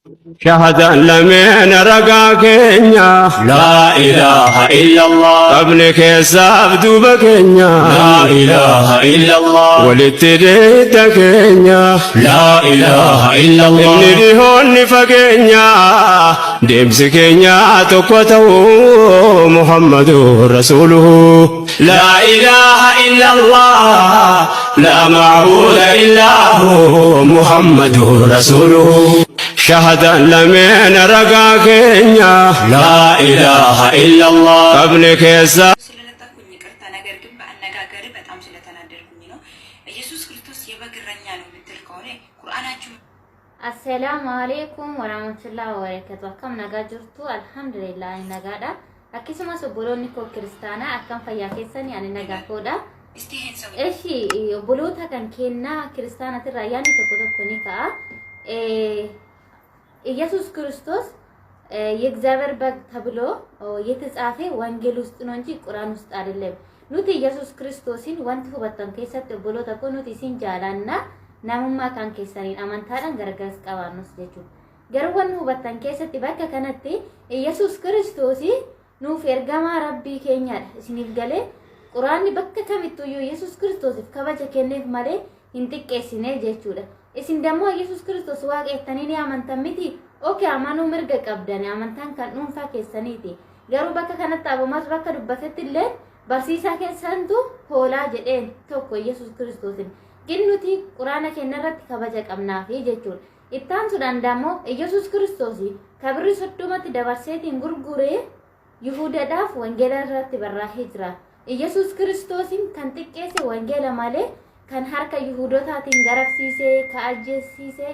Shahadan lameen ragaa keenya. Laa ilaaha illallah. Qabni keessaaf duuba keenya. Laa ilaaha illallah. Walitti deeta keenya. Laa ilaaha illallah. Inni dhihoonni fageenya. Deemsi keenya tokko ta'uu Muhammadu Rasuuluhu. Laa ilaaha illallah. Laa ma'buuda illaa hu Muhammadu Rasuuluhu. Shahadan lameen ragaa keenya. Laa ilaaha illallah. Qabni keessa. ስለለጠፍኩኝ ይቅርታ፣ ነገር ግን በአነጋገር በጣም ስለተናደድኩኝ ነው። ኢየሱስ ክርስቶስ የበግ እረኛ ነው የምትል ከሆነ ቁርአናችሁ Assalaamu alaikum warahmatullahi wabarakatuh. Akkam nagaa jirtu? Alhamdulillah, ani nagaadha. Akkasumas obboloonni koo kiristaanaa, akkam fayyaa keessanii? Ani nagaa koodha. እስቲ ይሄን ሰው እሺ, obboloota kan kennaa kiristaanatirraa yaadni tokko tokko ni ka'a. ኢየሱስ ክርስቶስ የእግዚአብሔር በግ ተብሎ የተጻፈ ወንጌል ውስጥ ነው እንጂ ቁርአን ውስጥ አይደለም። Nuti Yesus Kiristoosin wanti hubattan keessatti, obboloota koo, nuti isin jaalanna, namummaa kan keessaniin amantaadhaan gargaras qabaannus jechuudha. Garuu wanni hubattan keessatti bakka kanatti Yesus Kiristoos nuuf ergamaa Rabbii keenyaadha. Isiniif galee? Quraanni bakka kamittuyyuu Yesus Kiristoosiif kabaja kenneef malee hin xiqqeessine jechuudha. Isin dammoo Yesus Kiristoos waaqettanii ni amantan miti? Okay, amanuu mirga qabdani, amantaan kan dhuunfaa keessaniiti. Garuu bakka kanatti Abumaas bakka dubbatetti illee barsiisaa keessantu hoolaa jedheen tokko Yesus Kiristoosin. Gin nuti quraana keenya irratti kabaja qabnaafi jechuudha. Ittaansuudhaan dammoo Yesus Kiristoos kabirri 30tti dabarseetiin gurguree Yihudaadhaaf wangeela irratti barraa'ee jira. Yesus Kiristoosin kan xiqqeesse wangeela malee kan harka Yihudotaatiin garafsiisee, ka ajjeesiise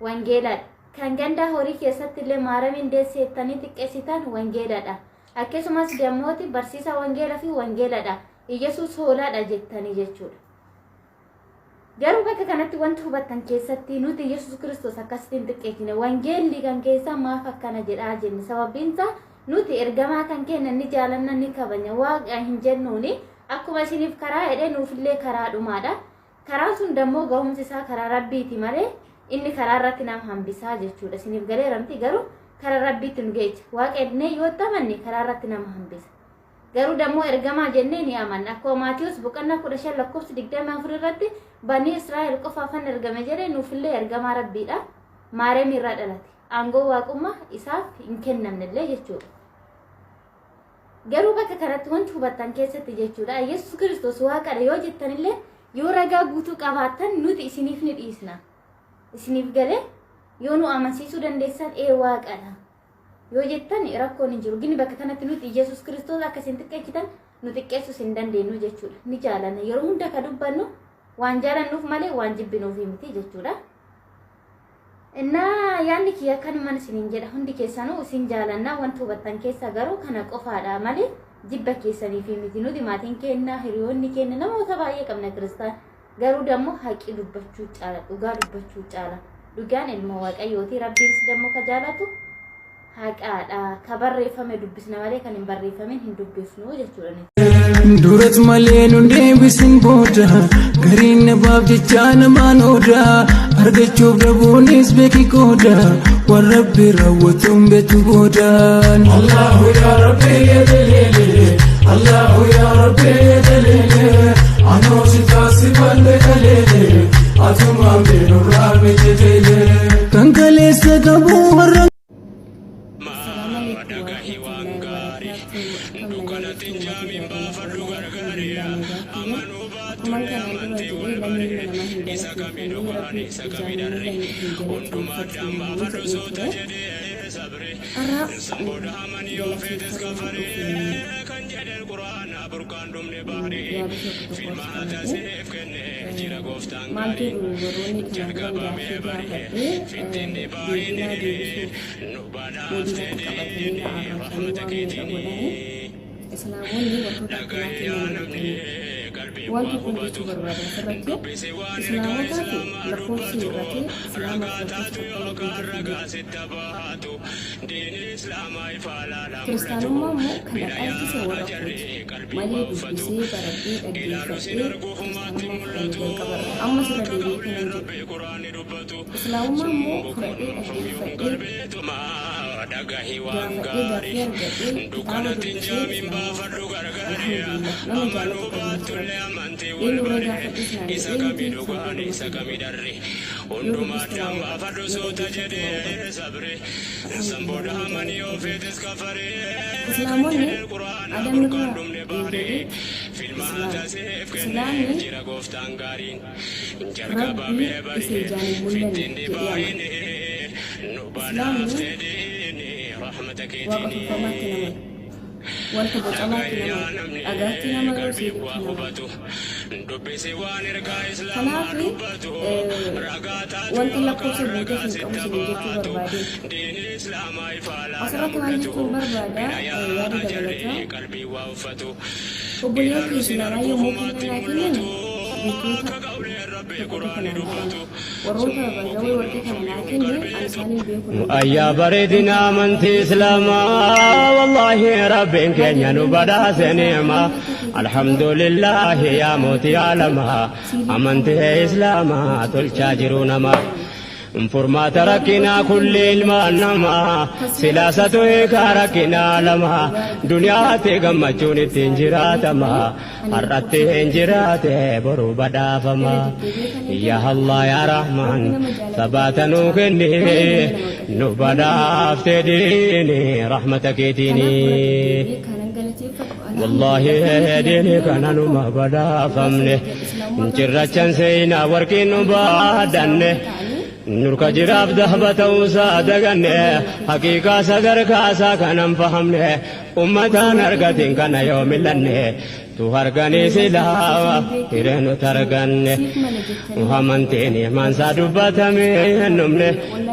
wangeeladha. Kan ganda horii keessatti illee Maaramiin deesseettanii xiqqeessitan wangeeladha. Akkasumas dammooti barsiisa wangeela fi wangeeladha. Yesus hoolaadha jettanii jechuudha. Garuu bakka kanatti wanti hubattan keessatti nuti Yesus Kiristoos akkasitti hin xiqqeessine. Wangeelli kan keessaa maaf akkana jedhaa jenne? Sababiin isaa nuti ergamaa kan kenna ni jaalanna, ni kabanya, waaqa hin jennuuni. Akkuma isiniif karaa jedhee nuufillee karaa dhumaadha. Karaan sun dammoo gahumsi isaa karaa Rabbiiti malee inni karaa irratti nama hambisaa jechuudha. Isiniif galeeramti? Garuu karaa Rabbiitti nu geecha. Waaqa jennee yoo amanne karaa irratti nama hambisa. Garuu dammoo ergamaa jennee ni amanna. Akkuma Maatiyus boqonnaa 15 lakkoofsa 24 irratti banii Israa'el qofaafan ergame jedhee, nuufillee ergamaa Rabbiidha. Maariyaam irraa dhalate. Aangoo waaqummaa isaaf hin kennamnellee jechuudha. Garuu bakka kanatti wanti hubattan keessatti jechuudha. Yesus Kiristoos waaqadha yoo jettanillee, yoo ragaa guutuu qabaattan nuti isiniif ni dhiisna. Isiniif galee? Yoo nu amansiisuu dandeessan, ee waaqadha yoo jettan rakkoon hin jiru. Gini bakka kanatti nuti Yesus Kiristoos akka isin xiqqeessitan nu xiqqeessuus hin dandeenyu jechuudha. Ni jaalanna. Yeroo hunda ka dubbannu waan jaalannuuf malee waan jibbinuuf miti jechuudha. Innaa yaadni kiyya kanumaan isiniin jedha. Hundi keessanuu isin jaalannaa. Wanti hubattan keessa garuu kana qofaadha malee jibba keessaniif miti. Nuti maatiin keenya, hiriyoonni keenya, namoota baay'ee qabna kiristaan. Garuu dammoo haqi dubbachuu caala, dhugaa dubbachuu caala. Dhugaan ilma Waaqayyooti. Rabbiinis dammoo ka jaalatu haqaadha. Ka barreeffame dubbisna malee kan hin barreeffamin hin dubbifnu jechuudha. Durat malee nun deebisin booda, gariin nabaaf jecha namaan ooda, argachuuf dhabuunis beeki qooda, waan Rabbi raawwatuun beektu boodaan. Allahu ya Rabbi ya jalili, Allahu ya Rabbi ya jalili, anoo si taasifanne kaleele, atumaan beenurraa mijiteele. Kan kaleessa qabu warra. Assalamu alaikum warahmatullahi wabarakatuh. Akkam nagaa jirtu, maatii gaariin? Alhamdulillah, nagaa kiyya. Akkuman kanaan dura jedhee, lammi ilma namaa hin galateeffannee, Rabbi ijaan hin mul'anne hin galateeffatu jedhee ture. Har'a galateeffannaan dhufe, yaada tokko tokko as qabadhe. Maal jedhu warroonni kanaan dura gaaffii gaafadhee deebinaa deebisuuf moodinatti qabatanii na arrabsanii waan meeqa godhanii, Islaamonni wantoota akkanaa kennan godhanii waan tokkoon jechuu barbaada asirratti. Islaamotaa fi lakkoofsi hir'atee Islaamaaf lakkoofsa akkamii guutuuf hin jiru. Kiristaanummaa immoo kan na dhaalchise warra kooti malee dubbisee baradhee dhaggeeffadhee kiristaanummaa fudhanne jalqabarra. Ammas irra deebi'ee kanan jedhu. Islaamummaa immoo fudhadhee dhaggeeffadhee gaafadhee gaaffii argadhee kitaaba dubbisee islaamummaa fudhadhe. Alhamdulillah nama jaalatu qajeelchu Rabbi. Eenyu irra gaafadhus naan jedhee miti san booduma si jedhe. Yoo dubbiste waa hubatta, yoo dhaggeeffatte waa hubatta. Alhamdulillah nama jaalatu qajeelchu. Islaamonni Adam irraa eegalee Islaama. Islaamni Rabbii isa ijaan hin mul'anne jedhee amana. Islaamni Waaqa tolfamaatti hin amanu. Wanta bocamaatti hin amanu. Dhagaatti hin amanu, siilitti hin amanu. Kanaaf wanta lakkoofsa guutes hin qabu isiniin jechuu barbaadeen. Asirratti maal jechuun barbaada yaada dabalataa. Obboleeyyan kiyya islaamaa yommuu kennaa naa kennan jechoota tokko tokko naan jedhan. Warroota baay'ee warqii kana naa kenne ani isaan hin beeku nan Ayyaa jedhani. bareedina Wanta amantii barbaade Islaamaa wallaahi rabbiin maal keenya jedhan nu namni tokko badhaase tokko ni'maa namni akka keetitti bar alhamdulillaahi warqii yaa kana mootii kennite aalamaa siiliitti amantii amanama Islaamaa nuti tolchaa jedhee nu jiruu dubbate namaa jedhani. Furmaata Dhugaa rakkinaa dubbachuuf kulli nama ilmaan gammachiisa. namaa Tasuma silaasatu keessaa hiikaa rakkina rakkinaa salphatti lama dhugaa argachuudhaaf duniyaatti nama gammachuun ittiin gammachiisa jedhanii jiraatama turanii ani har'atti lakkoofsa hin guutuuf miti. jiraate boru Irra badhaafama deddeebi'ee kanan yaa jedhu Allah yaa alhamdulillah Rahmaan Rabbi nama jaalatu sabaata nuu qajeelcha kenni malee namni nama nu hin qajeelchu namni nama badhaafte qajeelchu. diini rahmata Kanaaf keetiini irra deddeebi'ee kanan galateeffadhu Wallaahi alhamdulillah namni kiyya diini guyyuma kana tokko numa dhugaa badhaafamne isiniin jedha islaamummaa gaafa cirrachan keessan seenaa warqiin nu ani afaan warra baadhanne islaamota ta'anii nurka ani jiraaf isaan dahba irra beeku ta'uusaa garuu daganne qabrii na keessa haqiiqaa sadarkaasaa kanan fahamne osoo ummataan warqii kana argatin bira kana yoo dhufetti millanne wallaahi tu harganii ani waan silaa kana ibsee isin beektan hiree nu isin targanne siif mala jettanii natti amantiin qabattan imaansaa rabbi isin haa dubbatamee gammachiisu hin akka dhumne rabbi wallaahi.